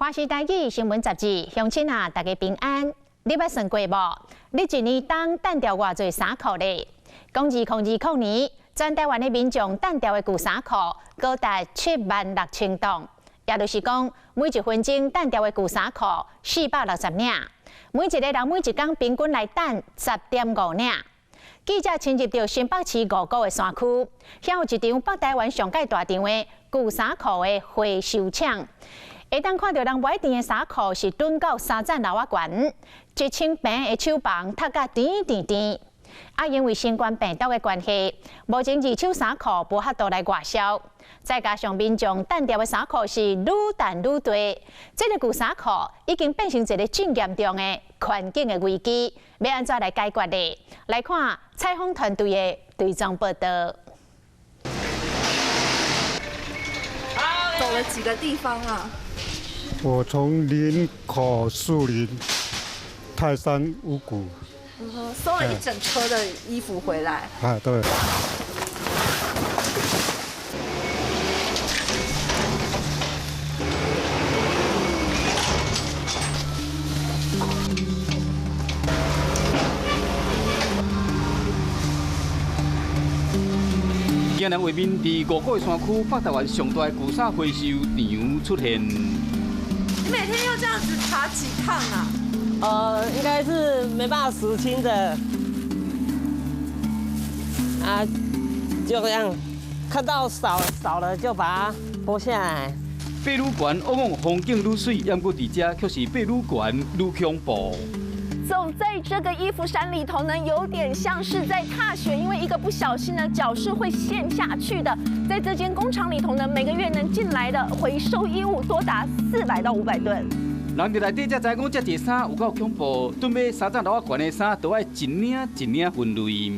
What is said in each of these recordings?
華視台語新聞雜誌，鄉親啊，大家平安。你捌算過無？你一年當擲著偌濟衫褲咧？講2020年，全台灣的民眾擲著的舊衫褲高達76,000檔，也就是講，每一分鐘擲著的舊衫褲460領。每一個人每一工平均來擲10.5領。記者深入著新北市五股的山區，遐有一場北台灣上蓋大場的舊衫褲的回收廠。會當看著人無愛挃的衫褲是囤到三層樓仔懸，1000坪的廠房塞甲甜甜甜。啊，因為新冠病毒的關係，目前二手衫褲無法度來外銷，再加上民眾擲著的衫褲是愈擲愈多，這個舊衫褲已經變成一個真嚴重的環境的危機，欲按怎來解決呢？來看採訪團隊的追蹤報導。走了幾個地方啊？我從林口、樹林、泰山、五股，收了一整車的衣服回來。啊，對。驚人畫面佇五股的山區，北台灣上大的舊衫回收場出現。你每天要這樣子爬幾趟啊？應該是沒辦法數清的。啊，就這樣，看到少少了就把它剝下來。爬愈懸，往往風景愈媠，毋過佇遮卻是爬愈懸愈恐怖。走在這個衣服山裡頭呢，有點像是在踏雪，因為一個不小心呢，腳是會陷下去的。在這間工廠裡頭呢，每個月能進來的回收衣物多達400到500噸。人佇內底才知影講，這濟衫有夠恐怖，準備三層樓仔懸的衫，都愛一領一領分類。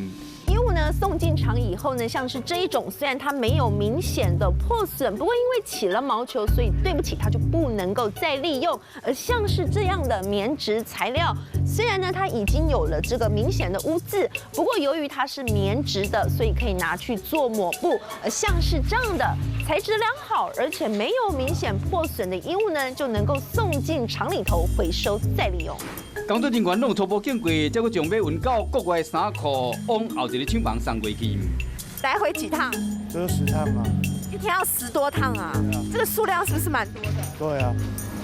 衣物呢送進廠以後呢，像是這一種，雖然它沒有明顯的破損，不過因為起了毛球，所以對不起，它就不能夠再利用。而像是這樣的棉質材料，雖然呢它已經有了這個明顯的污漬，不過由於它是棉質的，所以可以拿去做抹布。而像是這樣的材質良好，而且沒有明顯破損的衣物呢，就能夠送進廠裡頭回收再利用。工作人員攏初步經過，才閣將欲運到國外的衫褲往後一個廠房送過去。來回幾趟？這是10趟啊！一天要10多趟啊！這個數量是不是蠻多的？對啊。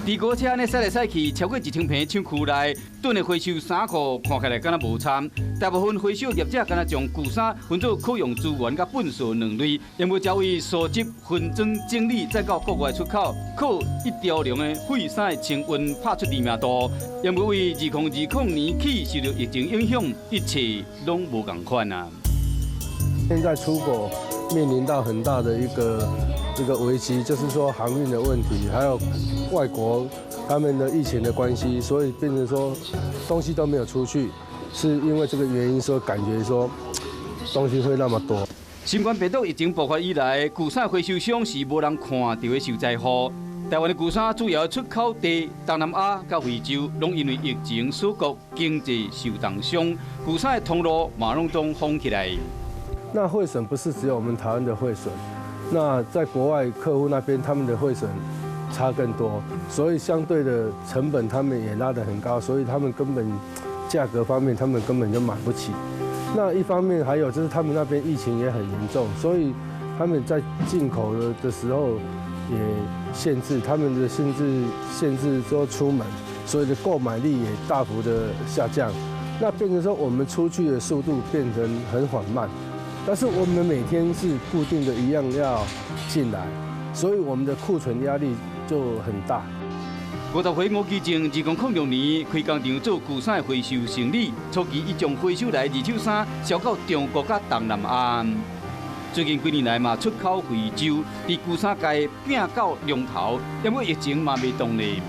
佇高車按呢駛來駛去，超過1000坪廠區內，囤的回收衫褲看起來敢若無差。大部分回收業者敢若將舊衫分做可用資源佮糞掃兩類，然後才為收集、分裝、整理，再到國外出口，靠一條龍的廢衫的清運拍出知名度。因為為2020年起受著疫情影響，一切攏無仝款啊。現在出口面臨到很大的一個危機，就是說航運的問題，還有外國他們的疫情的關係，所以變成說東西都沒有出去，是因為這個原因，說感覺說東西會那麼多。新冠病毒疫情爆發以來，舊衫回收商是無人看著的受災戶。台灣的舊衫主要出口地東南亞佮非洲，攏因為疫情鎖國，經濟受重傷，舊衫的通路嘛攏總封起來。那匯損不是只有我們台灣的匯損，那在國外客戶那邊他們的匯損差更多，所以相對的成本他們也拉得很高，所以他們根本價格方面他們根本就買不起。那一方面還有就是他們那邊疫情也很嚴重，所以他們在進口的時候也限制他們的限制說出門，所以的購買力也大幅的下降。那變成說我們出去的速度變成很緩慢。但是我們每天是固定的一樣要進來，所以我們的庫存壓力就很大。50歲吳基正，2006年開工廠做舊衫回收生理，初期伊將回收來二手衫銷到中國佮東南亞。最近幾年來嘛出口非洲，佇舊衫界拚到龍頭，因為疫情嘛袂動咧。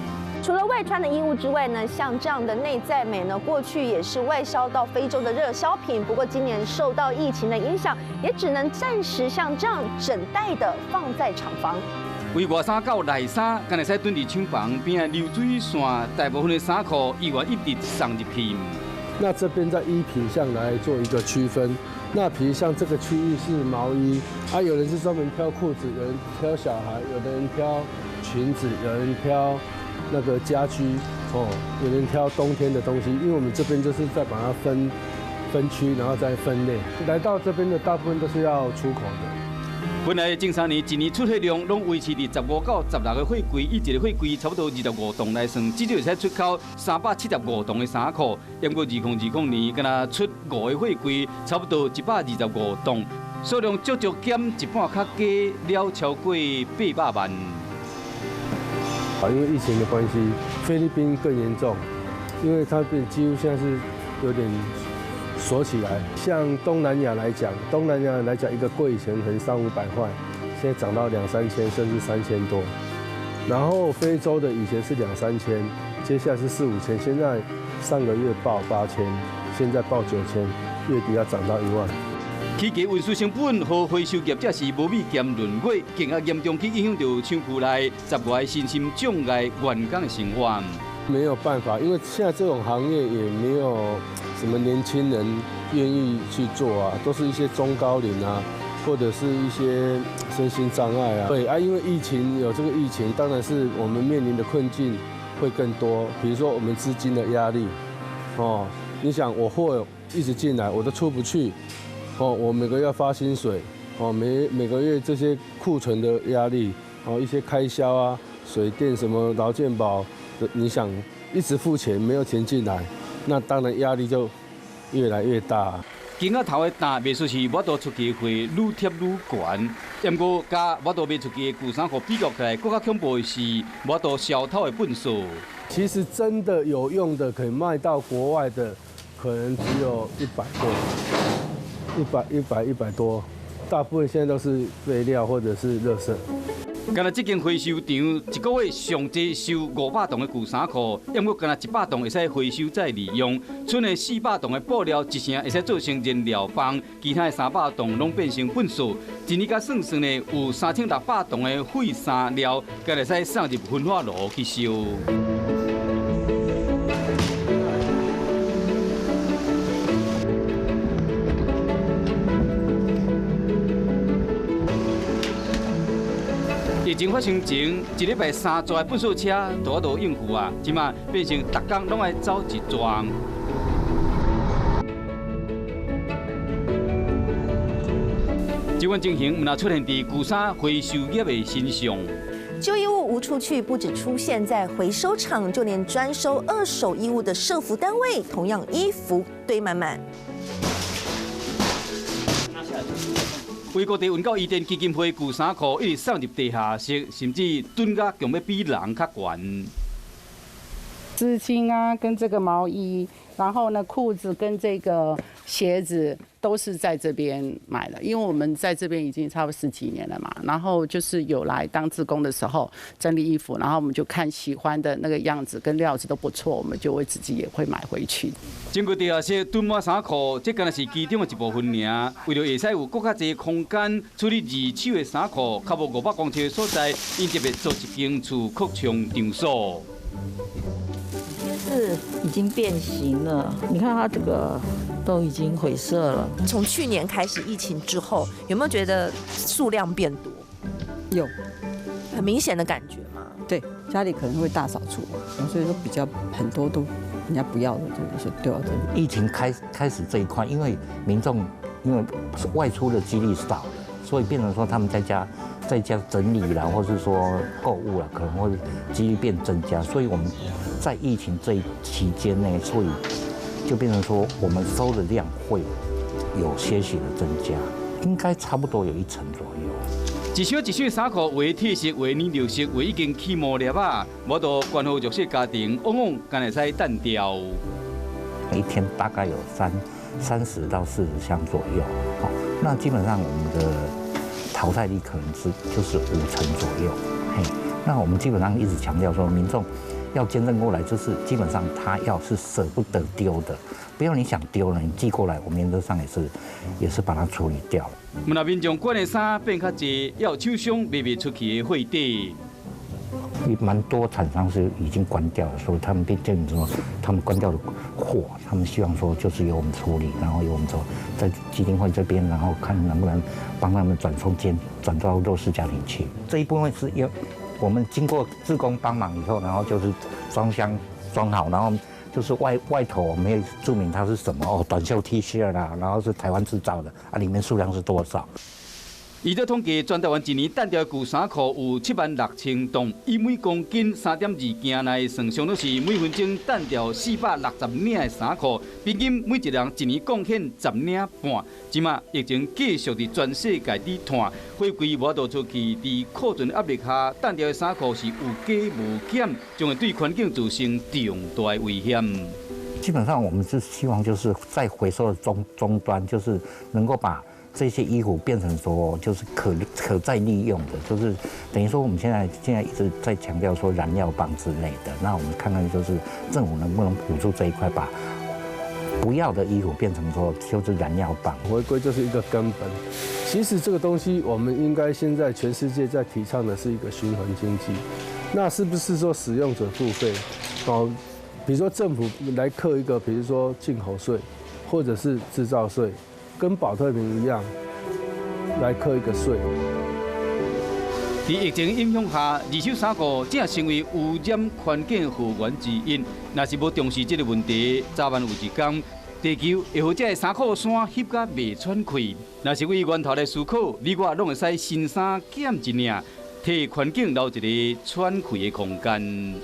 除了外穿的衣物之外呢，像這樣的內在美呢，過去也是外銷到非洲的熱銷品。不過今年受到疫情的影響，也只能暫時像這樣整袋的放在廠房。為外衫到內衫，敢會使囤佇廠房邊仔流水線，大部分的衫褲依然一直送入去。那這邊在衣品上來做一個區分。那比如像這個區域是毛衣，啊，有人是專門挑褲子，有人挑小孩，有的人挑裙子，有人挑那个家居哦，有人挑冬天的东西，因为我们这边就是在把它分区，然后再分类。来到这边的大部分都是要出口的。本来前3年一年出货量拢维持伫15到16个货柜，以一个货柜差不多25栋来算，至少会使出口375栋的衫裤。不过2020年，敢若出5个货柜，差不多125栋，数量足足减一半，较低了超过800万。啊，因为疫情的关系，菲律宾更严重，因为它变几乎现在是有点锁起来。像东南亚来讲，一个柜以前可能300-500块，现在涨到2、3千，甚至3000多。然后非洲的以前是2、3千，接下来是4、5千，现在上个月报8000，现在报9000，月底要涨到1万。起价运输成本和回收业者是无米兼轮月，更加严重去影响到厂区内10外身心障碍员工的生活。没有办法，因为现在这种行业也没有什么年轻人愿意去做啊，都是一些中高龄啊，或者是一些身心障碍啊。对啊，因为疫情有这个疫情，当然是我们面临的困境会更多。比如说我们资金的压力，哦，你想我货一直进来，我都出不去，哦，我每个月要发薪水，哦，每个月这些库存的压力，哦，一些开销啊，水电什么劳健保。你想一直付钱，没有钱进来，那当然压力就越来越大。肩仔头的担，袂说是无度出去会愈贴愈悬，不过佮无度卖出去的旧衫裤比较起来，阁较恐怖的是无度消偷的粪扫。其实真的有用的，可以卖到国外的，可能只有100多，100多，大部分现在都是废料或者是垃圾。敢若这间回收场一个月上济收500栋的旧衫裤，不过敢若100栋会使回收再利用，剩的400栋的布料一成会使做成燃料棒，其他的300栋拢变成粪扫。一年甲算算呢，有3600栋的废衫料，敢会使送入焚化炉去烧。疫情发生前，一礼拜3逝的粪扫车都有法度应付啊，这马变成逐工拢爱走一逝。这款情形毋但出现伫旧衫回收业的身上。旧衣物无处去，不止出现在回收厂，就连专收二手衣物的社福单位，同样衣服堆满满。为各地运到伊甸基金会旧衫裤，一直送入地下室，甚至囤甲强欲比人较悬。丝巾啊，跟这个毛衣，然后呢，裤子跟这个鞋子都是在这边买的，因为我们在这边已经差不多10几年了嘛。然后就是有来当志工的时候整理衣服，然后我们就看喜欢的那个样子跟料子都不错，我们就会自己也会买回去。经过地下室囤满衫裤，这敢若是其中的一部分尔。为了会使有阁较济空间处理二手的衫裤，较无500公尺的所在，𪜶特别做一间厝扩充场所。是已经变形了，你看它这个都已经毁色了。从去年开始疫情之后，有没有觉得数量变多？有，很明显的感觉吗？对，家里可能会大扫除，所以说比较很多都人家不要的，就是丢到这里。疫情开始这一块，因为民众因为外出的几率少了，所以变成说他们在家整理啦，或是说购物啦，可能会几率变增加，所以我们在疫情这一期间内，所以就变成说我们收的量会有些许的增加，应该差不多有1成左右。一箱一箱衫裤，有的铁色，有的奶绿色，有的已经起毛粒啊，无度关乎弱势家庭，往往干会使单调。一天大概有30到40箱左右，好，那基本上我们的淘汰率可能是就是5成左右，嘿，那我们基本上一直强调说，民众要捐赠过来，就是基本上他要是舍不得丢的，不要你想丢了，你寄过来，我们原则上也是把它处理掉了。毋但民众捐的衫变较济，也有厂商卖袂出去的货底。蛮多厂商是已经关掉了，所以他们变成说，他们关掉的货，他们希望说就是由我们处理，然后由我们说在基金会这边，然后看能不能帮他们转送件转到弱势家庭去。这一部分是我們經過志工幫忙以後，然後就是裝箱裝好，然後就是外頭我們會註明它是什麼哦，短袖 T 恤啦，然後是台灣製造的啊，裡面數量是多少？伊做統計，全台灣一年擲掉的舊衫褲有76,000噸，以每公斤3.2斤來算，相當是每分鐘擲掉460領的衫褲，平均每一人一年貢獻10領半。這馬疫情繼續佇全世界佇湠，貨櫃無法度出去，佇庫存壓力下，擲掉的衫褲是有加無減，將會對環境造成重大的危險。基本上，我們是希望就是在回收的終端，就是能夠把這些衣服變成說就是可再利用的，就是等於說我們現在一直在強調說燃料棒之類的，那我們看看就是政府能不能補助這一塊，把不要的衣服變成說就是燃料棒。回歸就是一個根本。其實這個東西我們應該現在全世界在提倡的是一個循環經濟，那是不是說使用者付費？哦，比如說政府來課一個，比如說進口稅，或者是製造稅。跟寶特瓶一樣，來課一個稅。佇疫情影響下，二手衫褲正成為污染環境禍源之一。若是無重視這個問題，早晚有一天，地球會予這个衫褲山翕甲袂喘氣。若是為源頭來思考，你我攏會使新衫減一領，替環境留一个喘氣的空間。